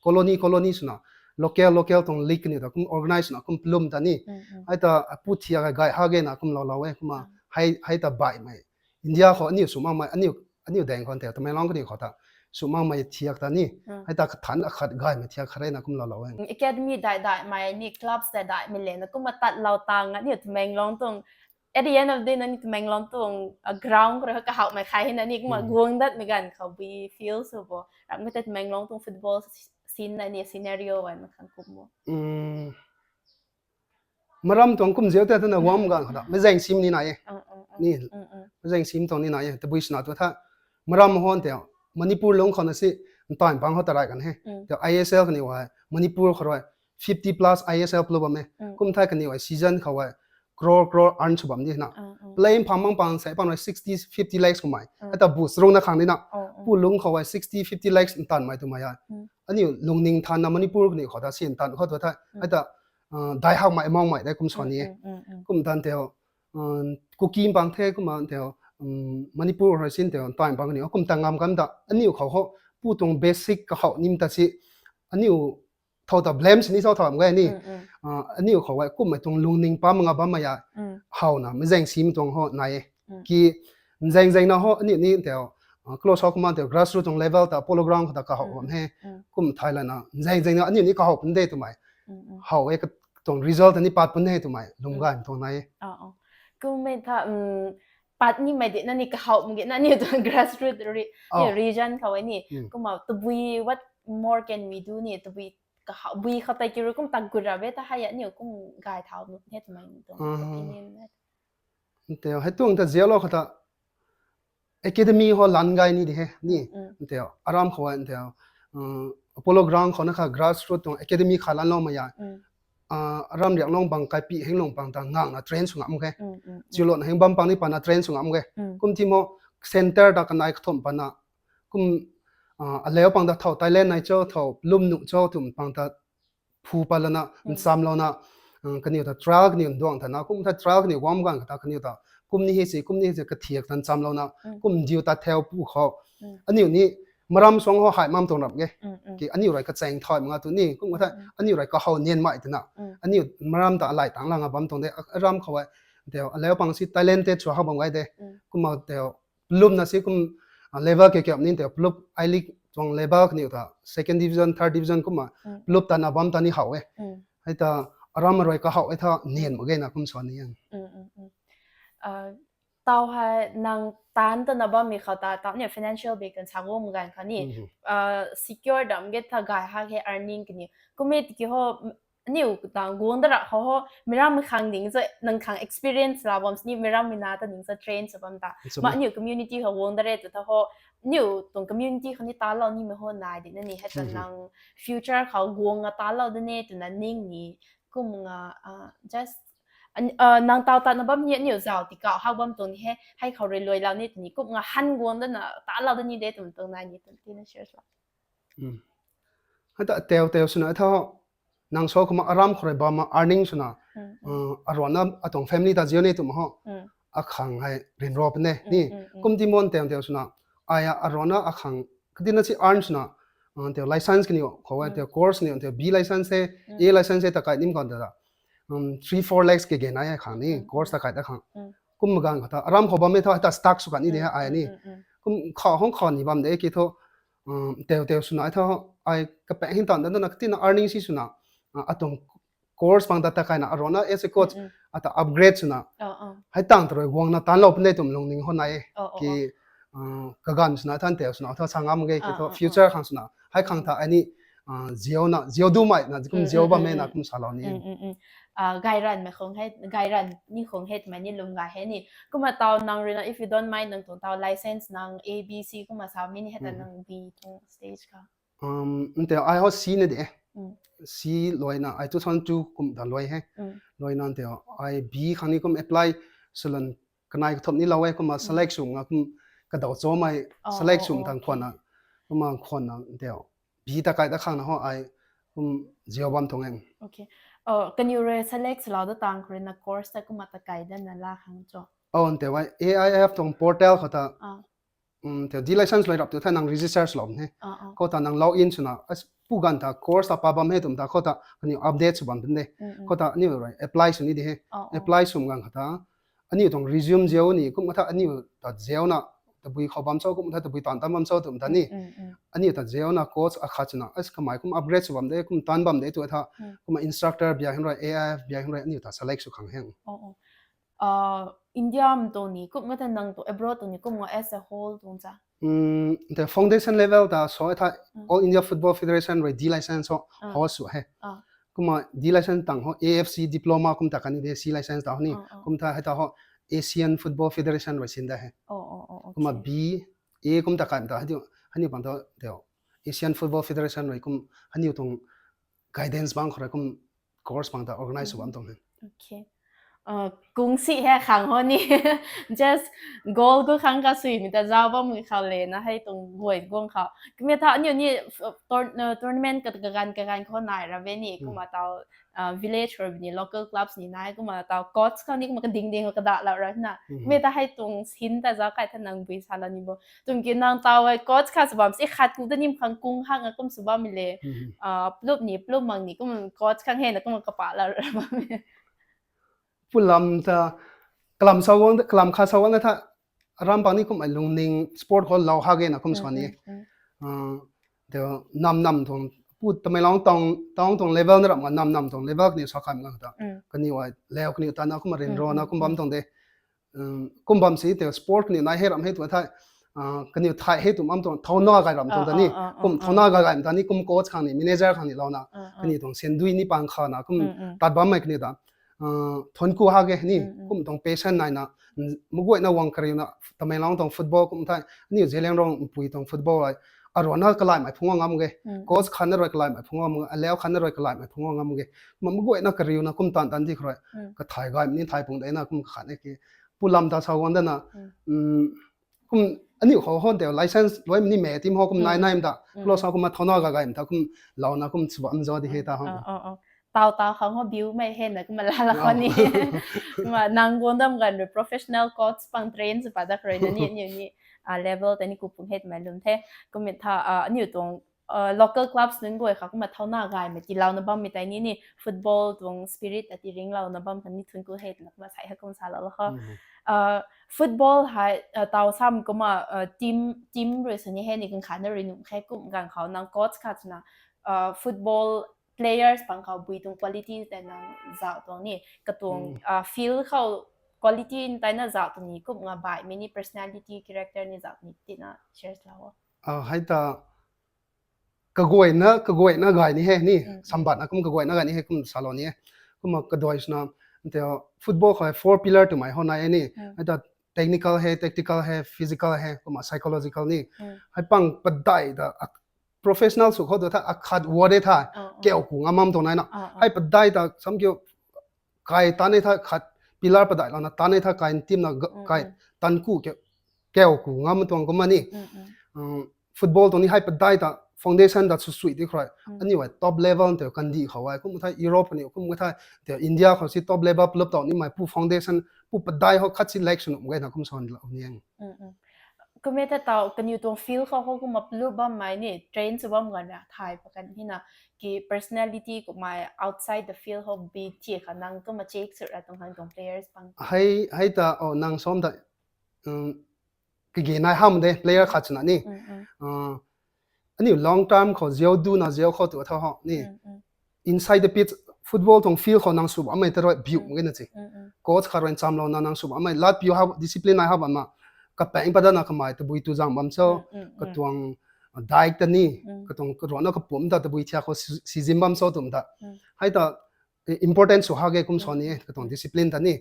colony, colony swna, local, local tuang league kaniw ta kum organize swna, kum plum ta ni. Mm, mm. Hei ta, a, pu thiak gay ha ge na kum lou lou e, kumna, ah, hei, hei ta bai mei. India khou aniu sw mak mei, aniu, aniu deng khou nteu, Tamenglong kaniw khou ta, sw mak mei thiak ta ni. Mm. Hei ta kathan akhat gay mei thiak khat rui na kum lou lou e. Mm, academy dai dai mei ni, clubs dai dai mei le na, kumna tat lou tang, aniu Tamenglong tuang, at the end of the day, nani Tamenglong tuang, uh, ground khou rui kahawmei khai hei nani kumna, mm, guang dat mei ganv khou bui feel sw bo. Ram kata Tamenglong tuang football scene nani scenario wan khang kum bo. Mm. Maram tuang kum ziau te tana guang ganv khou ta. Mei zaeng sim ni nai e. Mm, mm, mm. Ni. Mm, mm. Mei zaeng sim tuang ni nai e. Tabui swna tu tha. Maram hon teu. Manipur lung khou na si. Ntaanv pang ho ta rai kan he. Mm. Teu I S L kaniw ai. Manipur khou rui. Fifty plus I S L plum bam e. Mm. Kum thai kaniw ai season khou ai. Crore, crore earn sw bam di na. Mm, mm. Play pham mang pang sai pang rui sixty, fifty lakhs kumai. Mm. Ata boost rung na khang di na. Mm, mm. Pu lung khou ai sixty, fifty lakhs ntaanv mai tu mai ai. Mm. Aniu lungning than na Manipur kaniw khou ta si ntaanv khou tu tha. Mm. Ata, uh, dai hak mai mong mai dai kum sw ni e. Mm, mm, mm, mm. Kum tan teu, uh, Kuki pang the kum an teu, um, Manipur rui sin teu, ntaanv pang kaniw kum ta ngam kam ta. Aniu khou ho, pu tuang basic kahaw nim ta si. Aniu thow ta blame sini thow tham gay ni. Mm, mm. Ah, aniu khou gay kum mei tuang lungning pa manga bam maya. Mm. How na, mei zaeng sim tuang ho nai e. Mm. Ki, mei zaeng zaeng na ho, aniu ni teu, ah, close ho kumna teu, grassroots tuang level ta, polo ground khou ta kahaw, mm, bam he. Mm. Kum thai la na, mei zaeng zaeng na, aniu ni kahaw pun de tu mai. Mm, mm. How e ka tuang result ni pat pun de tu mai, lung, mm, gay tuang nai e. Ah, oh. Kum mei tha, um, pat ni mei de na ni kahaw mung ge na ni tuang grassroots re-, oh, ni region khou e ni. Mm. Kumna tabui, what more can we do ni, tabui kahaw, bui khou tei kiu rui kum tak gut ra be ta hei aniu kum gay thau nu he twmei tuang, ah, opinion na. Nteu, hei tuang ta ziau lou khou ta academy ho lan gay ni di he, ni. Mm, mm. Nteu, aram khou, nteu, uh, Apollo ground khou na kha grassroots tuang academy kha lan lou maya. Mm. Ah, aram riak long pang kaipi heng long pang ta ngang na train sw ngam ge. Mm, mm, mm. Chiu lou na heng bam pang ni pa na train sw ngam ge. Mm. Kum tim ho center ta kanai kathumh pa na. Kum, ah, aleu pang ta thow talent nai cho, thow lum nu cho, twmei pang ta phu pa lana, mm, ncham lou na, ah, kaniw ta trial kaniw nduang ta na, kum ta trial kaniw guang ganv khou ta kaniw ta, kum ni hei si, kum ni hei si kathiak ta ncham lou na, mm, kum diu ta theu pu khou. Mm. Aniu ni maram suang ho hai mam tuang ram ge. Mm, mm. Ki aniu rui kachaeng thai manga tu ni, kum ka thai, mm, mm, aniu rui kahaw nian mai twna. Mm. Aniu maram ta alai tang langa bam tuang de, a-, aram khou ai, teu, aleu pang si talented sw hak bam gay de. Mm. Kumna teu, plum na si kum, ah, level kiu kiu ni teu, plum I League tuang level kaniw ta, second division, third division kumna, mm, plum ta na bam ta ni how e. Mm. Hei ta, aram rui kahaw e tha, nian mak ge na kum sw ni yang. Mm, mm, mm. Ah, tau hei nang tan ta na bam mi khou ta, tau ni financial background sa gum ganv khou ni, mhm, ah, secure dam ge tha gay hak he earning kaniw. Kum e tiki ho, aniu tang guang da ra khou ho, meic rammei khang ning sa, nang khang experience la bam sini meic rammei na ta ning sa train sa bam ta. Ma aniu community khou guang da re tu ta ho, aniu tuang community khou ni talou nimei ho nai di na ni, hei ta nang future khou guang a talou da ne twna ning ni, kum nga, just, nang taw tatna bam ni aniu zau ti kau hak bam tuang ni he, hei khou rui luai lau ni twni kum nga han guang dana talou da ni de twm tuang nai ni twm tina share la. Hei ta teu teu swna tho, nang so kumna aram khou rui bam earning swna, aruanna atuang family ta ziu ni twm ho, akhang hei ryanra puni ni. Kum ti mon teu teu swna, ai aruanna akhang katina si earn swna, teu license kaniw khou teu course ni teu B license he, A license he ta kai nim kan ta, three four lakhs ke gen ai khang ni course ta kai ta khang. Kum magang khou ta aram khou bammei tho ta stuck sw kan ni de ai ni. Kum khou hong khou ni bam de ki tho, teu teu swna ai tho, ai kapaeng hin tan dana katina earning si swna, atuang course pang ta ta kaina aruanna as a coach ata upgrade swna, hei tang ta rui guangna tanlou puni twm lungning ho nai e. Ki kaganv swna than teu swna tho sa ngam ge ki tho future khang swna hei khang ta ai ni ziuna ziu dumei na kum ziu bammei na kum salou ni. Gairanmei khang he, gairan ni khang he twmei ni lwm gay he ni. Kumna taw nang rui na, if you don't mind, nang tuang taw license nang A B C kumna sa mi ni hei ta nang B tuang stage kha. Nteu ai ho C na de. C luaina ai two thousand two kum ta luai he. Luaina nteu ai B khang ni kum apply swlun kanai kathumh ni lou e, kumna select swm nga kum kadaw chomei select swm tang khwanna, kumna khwanna nteu B ta kai ta khang na ho ai kum ziu bam tuang e. Kaniw rui select swlou da tang khou rui na course ta kumna ta kai dana la khang cho. Nteu ai A I F tuang portal khou ta, teu D license luai rap tu the nang register swlou he. Khou ta nang log in swna, pu ganv ta course ta pa bam he twm ta khou ta kaniw update sw bam tun de. Khou ta aniu rui apply sw ni de he. Apply swm ganv khou ta aniu tuang resume ziu ni, kum tha aniu ta ziuna tabui khou bam cho, kum tha tabui taanv tam bam cho twm ta ni. Aniu ta ziuna coach akhat swna kamei kum upgrade sw bam de, kum taanv bam de tu tha, kumna instructor bia hin rui, A I F bia hin rui aniu ta select sw khang he. India mei tuang ni kum nga ta nang tu abroad tuang ni kum nga as a whole tuang cha. Nteu foundation level ta so tha All India Football Federation rui D license ho host sw he. Kumna D license tang ho A F C diploma kum ta kan ni de, C license ta ho ni. Kum tha hei ta ho Asian Football Federation rui sin da he. Kumna B, A kum ta kan ta haniu pang ta teu Asian Football Federation rui kum haniu tuang guidance bang khou rui kum course pang ta organize sw bam tuang he. Kung si he khang ho ni. Just goal gu khang ka suimei ta zau bammei khou le na hei tuang guay guang khou. Kumna tha aniu ni tournament kaganv kaganv khou nai ra be ni, kumna taw village khou ni local clubs ni nai, kumna taw coach khou ni kumna kading ding khou kadalou ra na. Kumna ta hei tuang sin ta zau kai tha nang bui salou ni bo. Twmei ki nang taw e coach khat sw bam si khat ku ta nim khang kung hak nga kum sw bammei le. Plup ni plup mang ni kum coach khang hena kum kapalou ra bammei. Pulam ta kalam sa guang, kalam khat sa guang tha, aram pang ni kum ai lungning sport khou lou ha ge na kum sw ni. Teu nam nam tuang, pu Tamenglong town tuang level na ram nga nam nam tuang level kaniw sa khan nga ta, kaniw ai leu kaniw ta na kum ryanra na kum bam tuang de. Kum bam si teu sport kaniw nai he ram he tu thai, kaniw thai he tu bam tuang, thauna gay ram tuang ta ni. Kum thauna gay gay ta ni kum coach khang ni, manager khang ni louna, kaniw tuang sendui ni pang kha na kum tat bammei kaniw ta thun ku ha ge ni, kum tuang passion naina, maguayna wang kariuna Tamenglong tuang football kum thai, aniu Zeliangrong pui tuang football ai aruanna kalaimei phungc ngam ge, coach khatna rui kalaimei phungc ngam ge, aleu khatna rui kalaimei phungc ngam ge. Kum maguayna kariuna kum tan tan di khou rui, kathai gaymei ni thai pung dena kum kakhat e ki. Pulam ta sa guang dana, kum aniu khou ho teu license luaimei ni mei tim ho kum nai nai ta, lo sa kum thauna gay gaymei ta kum louna kum sw bam zo di he ta ho. Taw taw khang ho biumei hena kumna lala khou ni. Kumna nang guang dam ganv rui professional coach pang train sw pat da khou rui na ni aniu ni level tei ni ku pung he twmei lwm the. Kumna tha aniu tuang local clubs nunc guay khou kumna thauna gaymei tiilouna bammei tei ni ni football tuang spirit ati ringclouna bam khang ni thun ku he twna kumna sai he kum salou la kho. Football hei taw sam kumna team rui sw ni he ni kan khatna rui nuh khe kum ganv khou nang coach khat swna football players pang khou bui tuang quality tei nang zauh tuang ni, katuang field khou quality tei na zauh tuang ni, kum nga baihmei ni personality, character ni zauh tuang ni tina share lou o. Hei ta kaguayna kaguayna gay ni he ni, sambatna kum kaguayna gay ni he kum salou ni e. Kumna kaduai swna, nte football khou four pillar twmei hou nai e ni. Hei ta technical he, tactical he, physical he, kumna psychological ni. Hei pang padai ta professional sw khou tu tha akhat word e tha, kau ku ngam bam tuang naina. Hei padai ta sam kiu kai tan e tha khat pillar padai lana tan e tha kai ntimna kai tan ku kau ku ngam tuang kumna ni. Football tuang ni hei padai ta foundation ta sw sui ti khou rui. Aniu e top level tei kandih khou e kum thei Europe kaniw kum thei tei India khou si top level plup tau nimei pu foundation pu padai hou khat si lake sw nuh gayna kum salou ni e. Kummei ta tau kaniw tuang field khou hou kumna plup bammei ni train sw bam ganv ra thay pakan hina ki personality kummei outside the field hou bi thia kha nang kumna check sw ra tuang hang tuang players pang. Hei ta nang sam ta kage nai ham de player khat swna ni. Aniu long term khou ziau duna ziau khou tu tha ho ni. Inside the pitch, football tuang field khou nang sw bammei ta rui biu mak gena se. Coach khat rui nchamlouna nang sw bammei lat piu hab discipline nai hab ama kapaeng padana kamei tabui tu zang bam cho, katuang diet ta ni, katuang karuana kapumc ta tabui thiak khou sizim bam cho twmei ta. Hei ta important sw hak e kum sa ni e katuang discipline ta ni.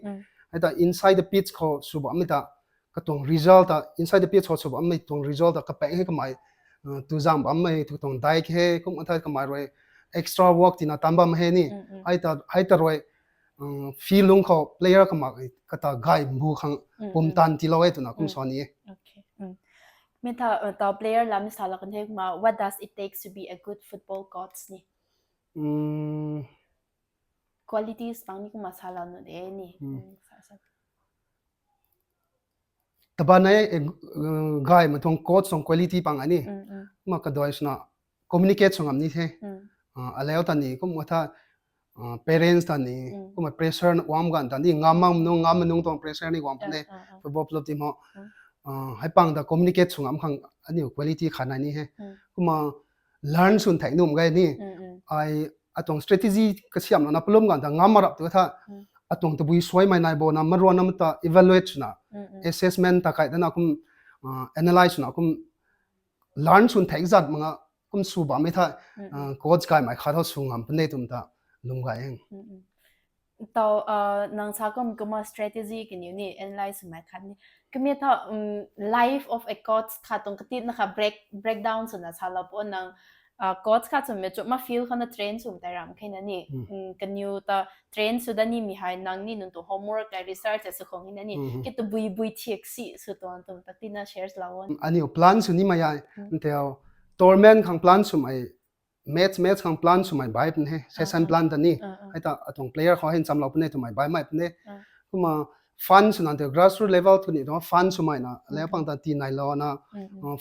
Hei ta inside the pitch khou sw bammei ta katuang result ta inside the pitch khou sw bammei tuang result ta kapaeng hei kamei tu zang bammei katuang diet he kum athai kamei rui extra work tina tan bam he ni. Hei ta rui field lungc khou player kamak kata gay mbu khang pumtan tiilou e twna kum sa ni e. Mi tha tau player lam ni salou kan the kumna what does it takes to be a good football coach ni? Qualities pang ni kumna salou nu de ni. Tabanei gaymei tuang coach tuang quality pang a ni. Kumna kaduai swna communicate sw ngam ni the. Aleu ta ni kumna tha parents ta ni kumna pressure guang ganv ta ni ngam mang nung ngam nung tuang pressure ni guang pune. Football club team ho hei pang ta communicate sw ngam khang aniu quality khat nai ni he. Kumna learn swn thei nuh gay ni. Ai atuang strategy kasiamlouna palum ganv ta ngam ma rap tu tha atuang tabui suaimei nai bo na maruanna mata evaluate swna assessment ta kai dana kum analyze swna kum learn swn thei zat mak nga kum sw bammei tha coach gaymei khat tho sw ngam pune twmei ta lwm gay e. Tau nang sa kum kumna strategy kaniw ni analyze swmei khat ni. Kummei tha life of a coach khat tuang katitna kha breakdown swna salou pu nang coach khat swmei chumna field khou na train swmei tei ram khe na ni. Kaniw ta train sw dat nimei hei nang ni nunc tuang homework tei research sw khang na ni ki tabui bui thiak si sw tuang twmei ta tina share lou. Aniu plan sw nimei ai ntau tournament khang plan swmei match match khang plan swmei bai pun he session plan ta ni. Hei ta atuang player khou hei nchamlou pune twmei baimei pune. Kumna fund swna tei grassroot level tu ni tuang fund swmei na leu pang ta tii nai lou na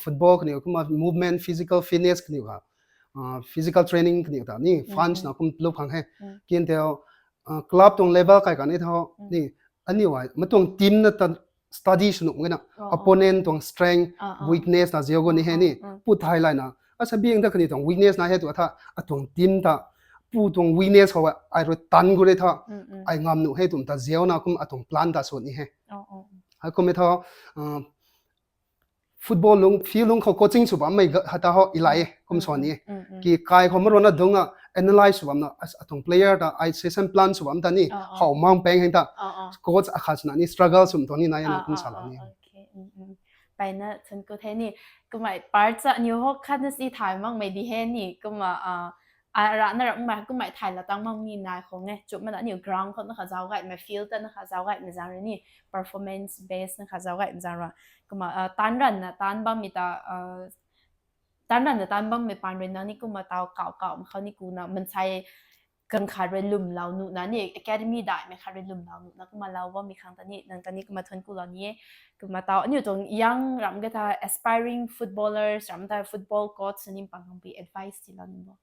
football kaniw kumna movement physical fitness kaniw ha physical training kaniw ta ni fund swna kum plup khang he. Kin tei club tuang level kai kan ni tho ni aniu ai matuang team na ta study sw nuh gayna opponent tuang strength weakness na ziau gu ni he ni pu thai layna asa biang ta kaniw tuang weakness na he tu tha atuang team ta pu tuang weakness khou ai rui tan gu re tha ai ngam nuh he twmei ta ziauna kum atuang plan ta sw ni he. Hei kummei tha football lung field lung khou coaching sw bammei hata ho ilai e kum sa ni e. Ki kai khou maruanna dungna analyze sw bamna atuang player ta ai session plan sw bam ta ni how mang peng heng ta coach akhat swna ni struggle swm tuang ni nai na kum salou ni. Paina thun ku the ni kumna part cha aniu ho khatna si thay makmei di he ni kumna arana ramhmei kumna thay la tang mak ni nai khang e chumna aniu ground khou na kha zauc gaymei field ta na kha zauc gaymei zaeng rui ni performance base na kha zauc gaymei zaeng rui kumna tan ranna tan bammei ta tan ranna tan bammei paan rui na ni kumna tau kauh kauhmei khou ni kuna mansei ganv khat rui lwmlou nuhna ni academy daihmei khat rui lwmlou nuhna kumna lou bammei khang ta ni nang ta ni kumna thun kulou ni e. Kumna tau aniu tuang young ram ka tha aspiring footballers ram ta football coach ni pang khang pui advice tiilou ni bo?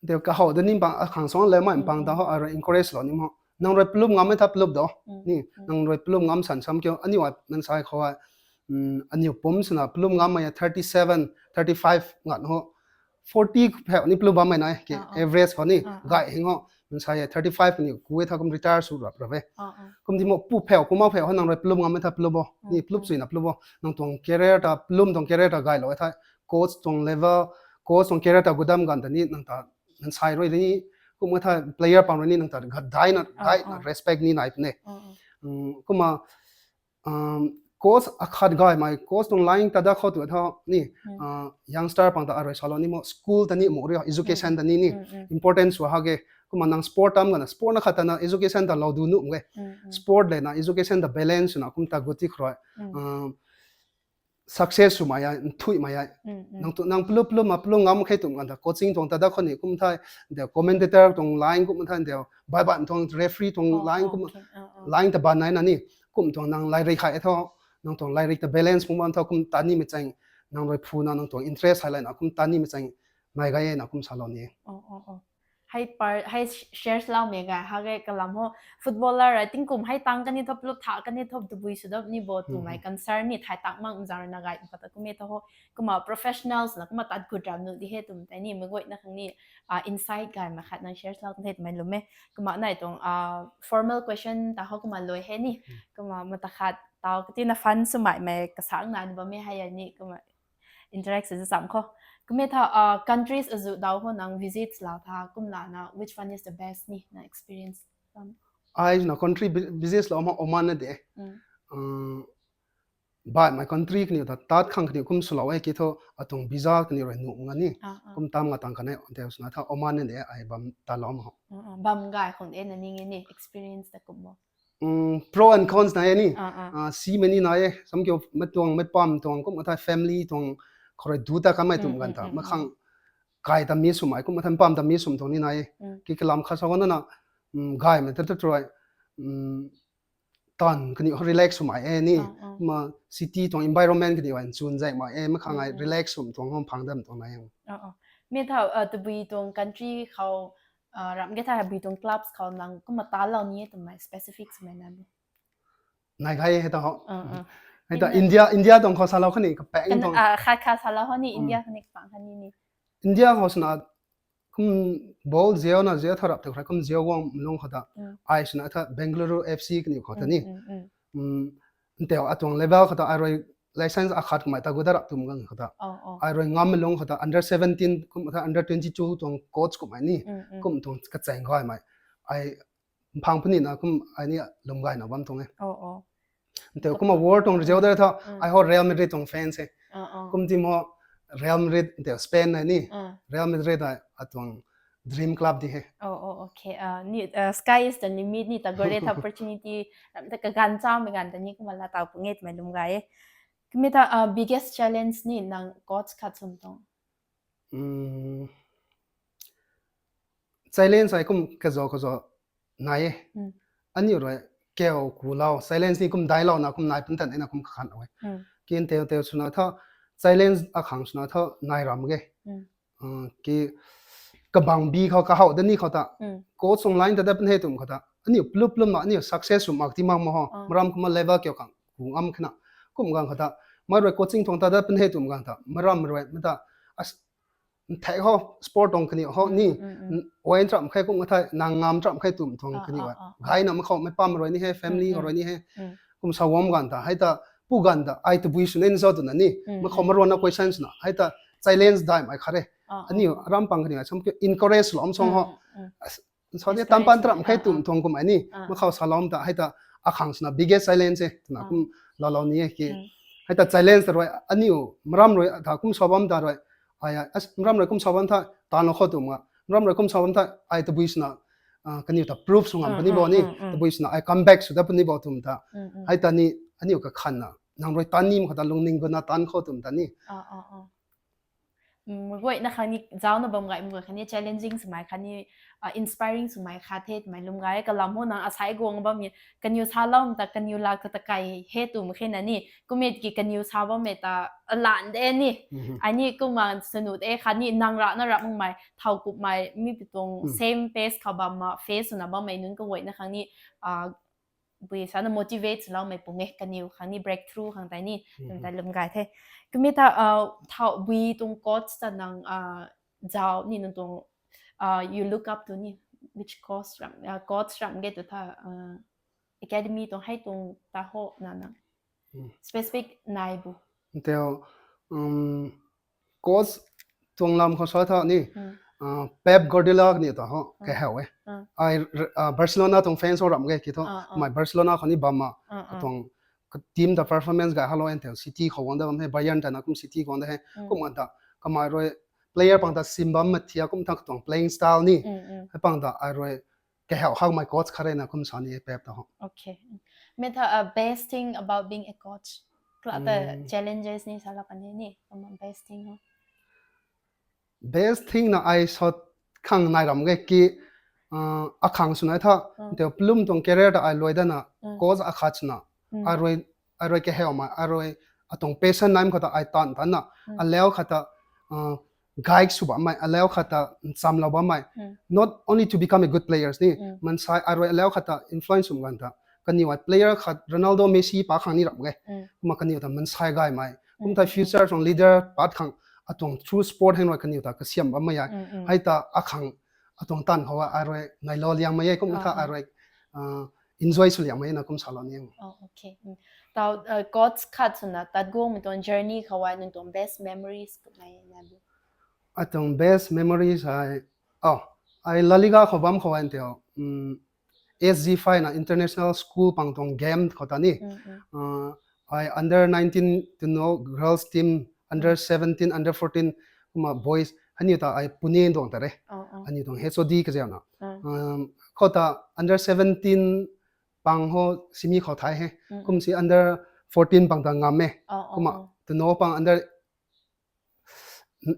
Tei kahow da ni pang akhang suang leumei pang ta ho arui encourage lou ni mo nang rui plup ngammei tha plup do ni nang rui plup ngam san sam kiu aniu ai mansei khou ai aniu pumc swna plup ngammei thirty seven, thirty five ngat ho forty pheu ni plup bammei nai ki average khou ni gay hing ho mansei thirty five ni ku e tha kum retire sw rap rap e. Kum ti mo pu pheu kumna pheu ho nang rui plup ngammei tha plup bo ni plup suina plup bo nang tuang career ta plup tuang career ta gaylou e tha coach tuang level, coach tuang career ta gudam ganv ta ni nang ta nang sai rui ni, kumna thei player pang rui ni nang ta gadaina, daina respect ni nai pune. Kumna coach akhat gaymei coach tuang line ta da khou tu tho ni, youngster pang ta arui salou ni mo school ta ni mo rio education ta ni ni important sw ha ge. Kumna nang sport tam gana sport na khat ta na education ta lou du nuh ge. Sport le na education ta balance swna kum ta guti khrui success swmei ai, nthuihmei ai. Nang tu nang plu plu ma plu ngam khe tum ganda coaching tuang ta da khou ni kum thei, de commentator tuang line kum thei, de baiban tuang referee tuang line kum line ta ban nai na ni, kum tuang nang lairik khai tho, nang tuang lairik ta balance kum ban tho kum ta ni mei chang, nang rui phu na nang tuang interest hai lai na kum ta ni mei chang, nai gai na kum salou ni. Hei par hei shares lau mei gay ha ge kalam ho, footballer a tingkum hei tang kani thop lup tha kani thop tabui sw dap ni bo twmei concern ni thai tak mak mzang rui na gay khou ta kum e tho ho. Kumna professionals na kumna tat gut ram nu di he twmei tei ni mei guayna khang ni insight gaymei khat nang shares lau the twmei lwm e. Kumna nai tuang formal question ta ho kumna lui he ni. Kumna mata khat tau kati na fun swmei mei kasang na ni bam e hei ni kumna interact sw cham khou. Kumna tha countries azu dau ho nang visit lau tha kumlana which one is the best ni na experience? Ai na country visit lau ma Oman na de. Baihmei country kaniw ta tat khang kaniw kum swlou e ki tho atuang visa kaniw rui nuh nga ni. Kum tam nga tang kan e tei swna tha Oman na de ai bam ta lou ma ho. Bam gay khang de na ning e ni experience ta kum bo. Pro and cons na e ni. Si mei ni na e sam kiu mei tuang mei pam tuang kum athai family tuang khou rui du ta kamei tum gan ta makhang kai ta mi swmei kum athai pam ta mi swm tuang ni na e. Ki kalam kha sa na na gaymei ta ta rui tan kaniw relax swmei e ni. Ma city tuang environment kaniw an chun zaymei e makhang ai relax swm tuang hom phang dam tuang na e. Mi tha tabui tuang country khou ram ge tha bui tuang clubs khou nang kumna ta lou ni e twmei specific swmei na ni. Nai gai hei ta ho. Hei ta India India tuang khou salou khani kapang tuang khat khat salou ho ni India khani kapang khani ni. India khou swna kum ball zeo na zeo tha rap tu khra kum zeo guang mlung khou ta ai swna tha Bengaluru F C kaniw khou ta ni. Nteu atuang level khou ta ai rui license akhat kumei ta gu da rap tum gang khou ta ai rui ngam mlung khou ta under seventeen kum ta under twenty two tuang coach kumei ni kum tuang kachang gaymei ai mphang puni na kum ai ni lum gayna bam tuang e. Nteu kumna world tuang result da tha ai ho Real Madrid tuang fans e. Kum team ho Real Madrid nteu Spain na ni Real Madrid ai atuang dream club di he. Sky is the limit ni ta gore tha opportunity ram ta kaganv chamei ganv ta ni kumna la tau punge twmei lum gay e. Kumna tha biggest challenge ni nang coach khat swm tuang? Challenge ai kum kazo kazo nai e. Aniu rui keu kulou challenge ni kum dailou na kum nai pun tan e na kum kakhan e. Kin teu teu swna tha challenge akhang swna tha nai ram ge. Ki kabang bi khou kahow da ni khou ta coach online ta da pun he tum khou ta aniu plup plup ma aniu success swm mak ti mak ma ho maram kumna level kiu khang ku ngam khana kum gang khou ta mei rui coaching tuang ta da pun he tum gang ta maram rui mata thek ho sport tuang kaniw ho ni wen tram khe kum thai nang ngam tram khe tum tuang kaniw gayna ma khou mei pam rui ni he family khou rui ni he kum sa guam gan ta hei ta pu gan ta ai tabui sw nen zo twna ni ma khou maruan na question swna hei ta challenge daimei khat e. Aniu ram pang kaniw sam encourage lou am song ho sa ni tam pan tram khe tum tuang kum ai ni ma khou salou am ta hei ta akhang swna biggest challenge e twna kum lalou ni e ki hei ta challenge ta rui aniu maram rui ta kum sa bam ta rui ai maram rui kum sa bam tha tanlou khou tum nga maram rui kum sa bam tha ai tabui swna kaniw ta proof sw ngam puni bo ni tabui swna ai come back sw da puni bo tum ta hei ta ni aniu kakhanna nang rui tan ni ma khou ta lungning guna tan khou tum ta ni. Mei guayna khang ni zaucna bam gay mei guay khang ni challenging swmei khang ni inspiring swmei khat the twmei lum gay kalam ho nang asai guang bammei kaniw saloumei ta kaniw lak ta kai he twmei khe na ni kumna ki kaniw sa bammei ta alan de ni ai ni kumna swnu de khang ni nang rana ramhmei thau kupmei mi pi tuang same pace khou bam ma face swna bammei nunc kaguayna khang ni bui sana motivate swloumei pung e kaniw khang ni breakthrough khang tei ni twmei ta lum gay the. Kumna tha thau bui tuang coach ta nang zauc ni nang tuang you look up to ni which coach ram ge tu tha academy tuang hei tuang ta ho na nang specific nai bu? Nteu Coach tuang lam khou sa tha ni, Pep Guardiola kaniw ta ho kahaw e. Ai Barcelona tuang fans ho ram ge ki thu, mai Barcelona khou ni bam a, tuang team ta performance gay halou e, City khou guang da bam he, Bayern ta na kum City guang da he, kum an ta kamei rui player pang ta sim bam mak thia kum tha katuang playing style ni, hei pang ta ai rui kahaw hakmei coach khat rui na kum sa ni e Pep ta ho. Okay. Mi tha best thing about being a coach. Kala ta challenges ni sa la kan ni, best thing ho. Best thing na ai sot khang nai ram ge ki, akhang swna tha, tei plum tuang career ta ai luai dana, coach akhat swna, ai rui kahawmei, ai rui atuang passion naimei khou ta ai taanv tanna, alau khat ta guide sw bammei, alau khat ta nchamlou bammei, not only to become a good players ni, mansei ai rui alau khat ta influence swm ganv ta, kaniw ai player khat Ronaldo, Messi pa khang ni ram ge, kumna kaniw ta mansei gaymei kum tei future tuang leader pat khang, atuang through sport heng rui kaniw ta kasiam bammei e. Hei ta akhang atuang taanv khou ai rui nailou liangmei e, kum tha ai rui enjoy sw liangmei na kum salou ni. Tau coach khat swna tat guangmei tuang journey khou ai nang tuang best memories kumei na? Atuang best memories ai, ai La Liga khou bam khou ai tei, S G five na international school pang tuang game khou ta ni, ai under nineteen twna girls team, under seventeen, under fourteen, kumna boys hei ni ta ai Pune tuang ta re. Aniu tuang H O D kaziana, khou ta under seventeen pang ho semi khou thay he, kum si under fourteen pang ta ngam e, kumna twna pang under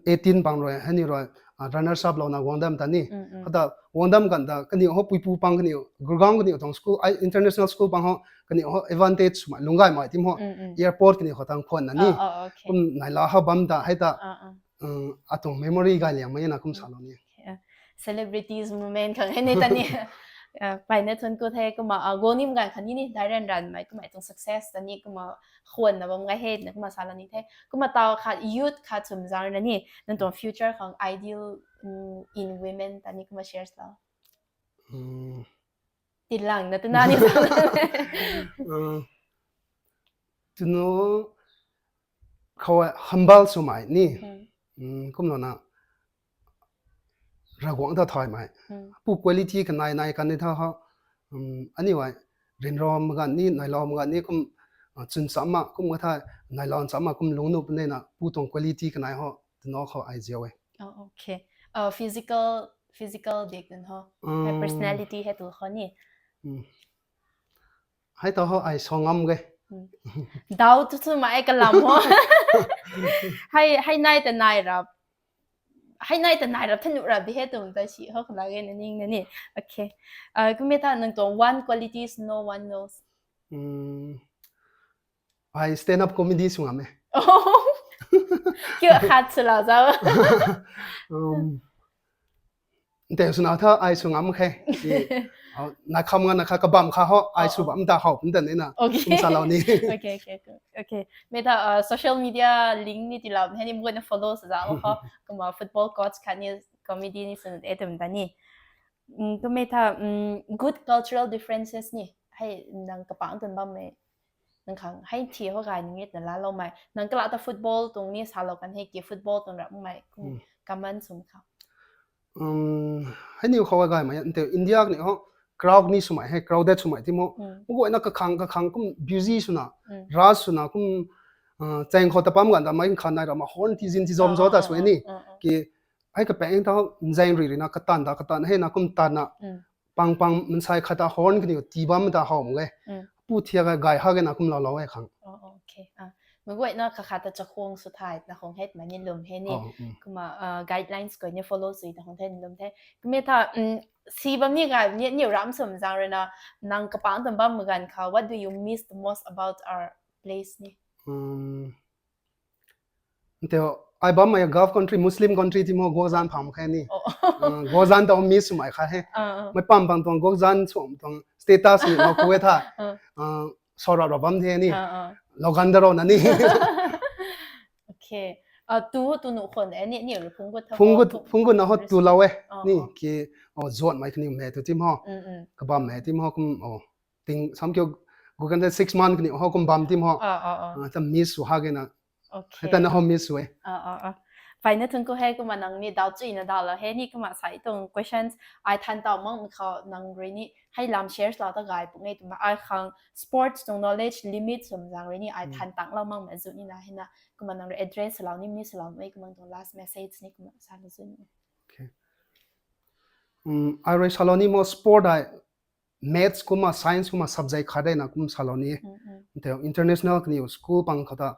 eighteen pang rui hei ni rui runners up louna guang dam ta ni. Khou ta guang dam ganv ta kaniw ho puipu pang kaniw, Gurgaon kaniw tuang school, ai international school pang ho, kaniw ho advantage swmei lungc gaymei team ho, airport kaniw khou tang khwanna ni, kum naila ho bam ta hei ta atuang memory gay liangmei na kum salou ni. Celebrities moment khang hei ni ta ni. Payna thuanc ku the, kumna guang nim ganv khatni ni daic ranv ranmei kummei tuang success ta ni kumna khwanna bam gay he twna kumna salou ni the. Kumna tau khat youth khat swm zaeng rui na ni nang tuang future khang ideal in women ta ni kumna share lou. Tilangna twna ni twna khou humble swmei ni, kumlouna Ravguangc ta thaymei, pu quality kanei nai kan ni tha ho, aniu ai ryanramei ganv ni, nailoumei ganv ni kum chwn chamna kum ka tha, nailou chamna kum lungc nuh puni na pu tuang quality kanei ho twna khou ai ziau e. Physical, physical dik dun ho, personality hei tu khou ni. Hei ta ho ai sa ngam ge. Dau tu tu ma e kalam ho. Hei nai ta nai rap, hei nai ta nai rap thanu rap di he twmei ta si ho kala ge na ning na ni. Okay. Kummei tha nang tuang one qualities no one knows. Ai stand up comedy sw ngam e. Kiu khat swlou zau. Ntei swna tha ai sw ngam khe. Nakham nga na kha kabam kha ho ai sw bam ta how pun ta ni na kum salou ni. Okay, okay. Mi tha social media link ni tiiloumei hei ni mguayna follow sw zau ho. Kumna football coach khatni comedy ni sw e twmei ta ni. Kummei tha good cultural differences ni hei nang kapangc twn bammei, nang khang hei thi ho gay ni nge twna laaloumei, nang kala ta football tuang ni salou kan hei ki football tuang ramhmei kum common swmei khou. Hei niw khou gaymei ntei India kaniw ho crowd ni swmei hei, crowded swmei ti mo. Mguayna kakhang kakhang kum busy swna, rush swna kum chaeng khou ta pam ganv ta mei khan nai ramna horn tizin tizom zo ta sw e ni. Ki hei kapaeng ta nzaeng rui rui na katan ta katan hei na kum tanna pang pang mansei khat ta horn kaniw tii bam ta how mak ge. Pu thiak gay ha ge na kum laalou e khang. Meic guayna kakhat ta chakhwang sw thay na khang hei twmei ni lwm hei ni. Kumna guidelines guay ni follow sw na khang the ni lwm the. Kummei tha si bam ni gay ni aniw ram swm zaeng rui na nang kapangc twn bammei ganv khou what do you miss the most about our place ni? Ntei ai bammei Gulf country, Muslim country ti mo guakzan phang khe ni. Guakzan ta miss swmei kha he. Mei pam pang tuang guakzan swm tuang status ni mak ku e tha. Sa rap rap bam the ni. Lou ganv da rou na ni. Tu tu nuh khwan e ni, aniw rui phungc gut na ho tulou e ni ki. Zuanmei kaniw mei tu ti mo, kabammei ti mo kum ting sam kiu gu kan six month kaniw ho kum bam ti mo. Ta miss sw ha ge na. Hei ta na ho miss sw e. Mpeyna thuanc ku he, kumna nang ni daw chuina daw la he ni, kumna sai tuang questions ai than taw makmei khou nang rui ni hei lam share lou ta gay pung e twna ai khang sports tuang knowledge limit swm zang rui ni ai than tang lou makmei zu ni na hena, kumna nang rui address lou ni mi swlou e, kumna tuang last message ni kumna sa lou zu ni. Ai rui salou ni mo sport ai maths kumna science kumna subject khat dei na kum salou ni. Tei international kaniw school pang khou ta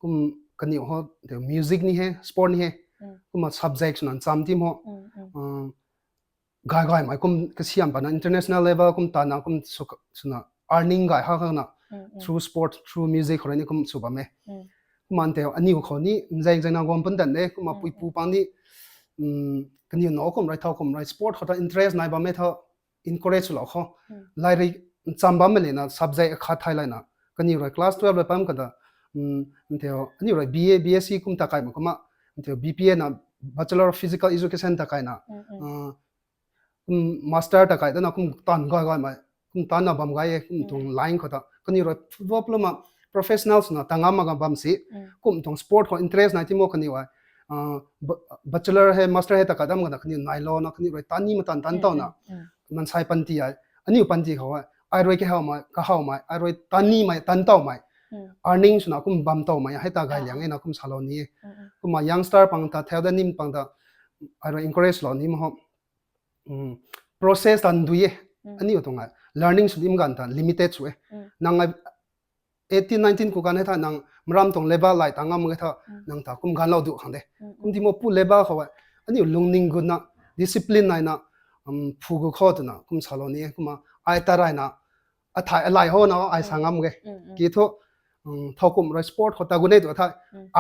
kum kaniw ho tei music ni he, sport ni he, kumna subject swna cham ti mo. Gay gaymei kum kasiam pana international level kum tana kum swna earning gay ha khana through sport, through music khou rui ni kum sw bam e. Kumna tei aniw khou ni nzeng zengna guam pun tan de, kumna puipu pang ni kaniw no kum rui thau kum rui sport khou ta interest nai bam e thau encourage lou khou. Lairik cham bammei lena subject khat thai laina kaniw rui class twelve rui pam kada tei aniw rui B A, B S C kum ta kaimei kumna tei B P A na Bachelor of Physical Education ta kaina master ta kai tana kum tan gay gaymei kum tanna bam gay e, kum tuang line khou ta kaniw rui football pluma professional swna ta ngam mak bam si. Kum tuang sport khou interest nai ti mo kaniw ai bachelor hei master hei ta kai dam kana kaniw nai lou na kaniw rui tan ni matan tan taw na mansei panty ai aniw panty khou ai rui kahawmei kahawmei ai rui tan nimei tan tawmei earning swna kum bam tawmei hei ta gay liang e na kum salou ni. Kumna youngster pang ta thau da nim pang ta ai rui encourage lou ni mo ho. Process ta ndui e. Aniw tuang ai learning sw dim ganv ta limited sw e. Nang ai eighteen nineteen ku ganv hei tha nang maram tuang level lai ta ngam e tha nang ta kum ganlou du khang de. Kum ti mo pu level khou ai aniw lungning gutna discipline naina phu gu khou twna kum salou ni. Kumna ai ta rayna athai alai hona ai sa ngam e. Ki thu thau kum rui sport khou ta gu nei tu thai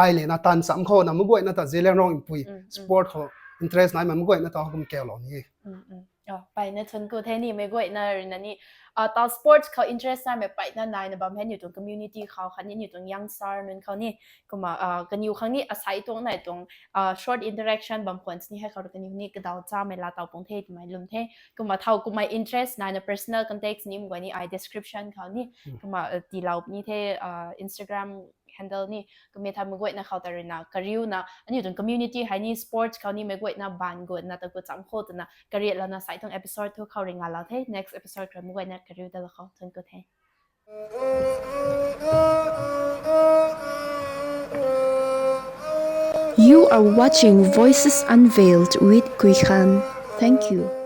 ai lena tan cham khouna maguayna ta Zeliangrong mpui sport khou interest naimei maguayna ta kum kaulou ni. Mpeyna thuanc ku the ni meic guayna ruina ni ta sports khou interest naimei mpeyna naina bam hei aniw tuang community khou khatni aniw tuang youngster nunc khou ni kumna kaniw khang ni asei tuang nai tuang short interaction bam khwan sini hei khou rui kaniw ni kadaw chamei laa taw pung the twmei lwm the. Kumna thau kummei interest naina personal contact ni mei guay ni ai description khou ni kumna tiilou ni the, Instagram handle ni. Kumna tha meic guayna khou ta ruina kariuna aniw tuang community hei ni sports khou ni meic guayna baanv gutna ta gu cham khou twna kariat lana sai tuang episode thu khou rui ngalou the. Next episode khou meic guayna kariu dalou khou thuanc ku the. You are watching Voices Unveiled with Kuikhan. Thank you.